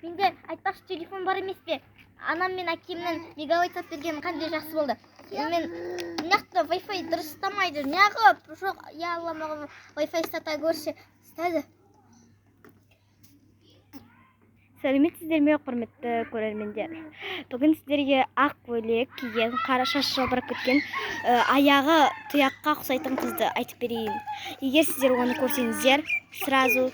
Менде, айтпақшы, телефон бар емес пе? Анам мен әкемнің мегабайт сатып бергені қандай жақсы болды. Мен мына жақта Wi-Fi дұрыс ұстамайды. Неғып? Жоқ, я Алла, маған Wi-Fi ұстата көрші. Ұстады. Сәлеметсіздер ме, құрметті көрермендер! Бүгін сіздерге ақ көйлек киген, қара шаш жалбырап кеткен, аяғы тұяққа ұқсайтын қызды айтып берейін. Егер сіздер оны көрсеңіздер, сразу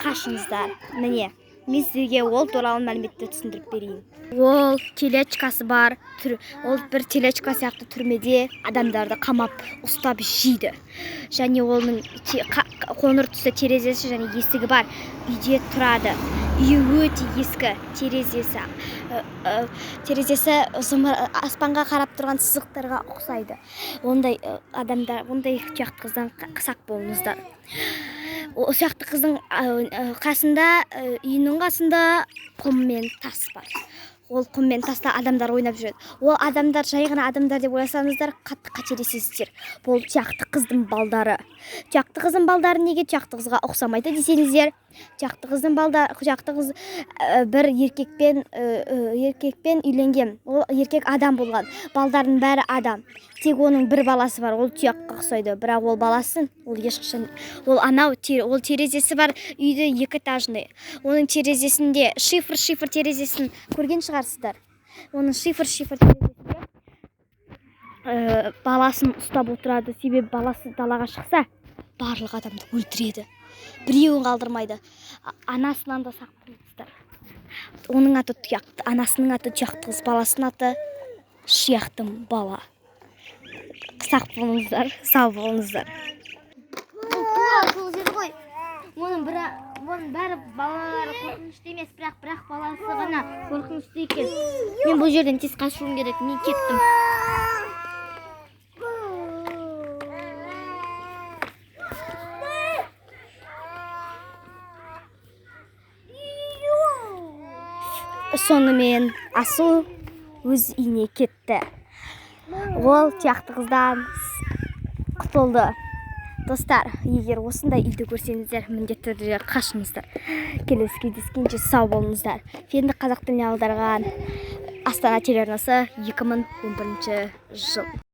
қашыңыздар. Міне, мен сіздерге ол туралы мәліметті түсіндіріп берейін. Ол телечкасы бар түр, ол бір телечка сияқты түрмеде адамдарды қамап ұстап жейді. Және оның қоңыр түсті терезесі және есігі бар үйде тұрады. Үйі өте ескі, терезесі аспанға қарап тұрған сызықтарға ұқсайды. Ондай адамдар, ондай тұяқты қыздан сақ болыңыздар. Ол сияқты қыздың қасында, үйінің қасында құм мен тас бар. Ол құм мен таста адамдар ойнап жүреді. Ол адамдар жай ғана адамдар деп ойласаңыздар, қатты қателесесіздер. Бұл тұяқты қыздың балдары. Тұяқты қыздың балдары неге тұяқты қызға ұқсамайды десеңіздер, тұяқты қыздың балда, тұяқты қыз бір еркекпен үйленген. Ол еркек адам болған. Балдардың бәрі адам. Тек оның бір баласы бар, ол тұяққа ұқсайды. Бірақ ол баласын, ол ешқашан, ол анау, ол терезесі бар үйде екі этажный. Оның терезесінде шифр терезесін көрген шығарсыздар. Оның шифр терезесінде баласын ұстап отырады. Себебі баласы далаға шықса, барлық адамды өлтіреді. Біреуін қалдырмайды. Анасынан да сақ болыңыздар. Оның аты тұяқты, анасының аты тұяқты қыз, баласының аты шияқты бала. Сақ болыңыздар, сау болыңыздар. Бұл тура сол жер ғой. Оның бәрі балалары қорқынышты емес, бірақ баласы ғана қорқынышты екен. Мен бұл жерден тез қашуым керек. Мен кеттім. Сонымен Асу өз үйіне кетті. Ол тұяқты қыздан құтылды. Достар, егер осындай үйді көрсеңіздер, міндетті түрде қашыңыздар. Келесі кездескенше сау болыңыздар. Фенді қазақ тіліне аударған Астана телеарнасы, 2011 жыл.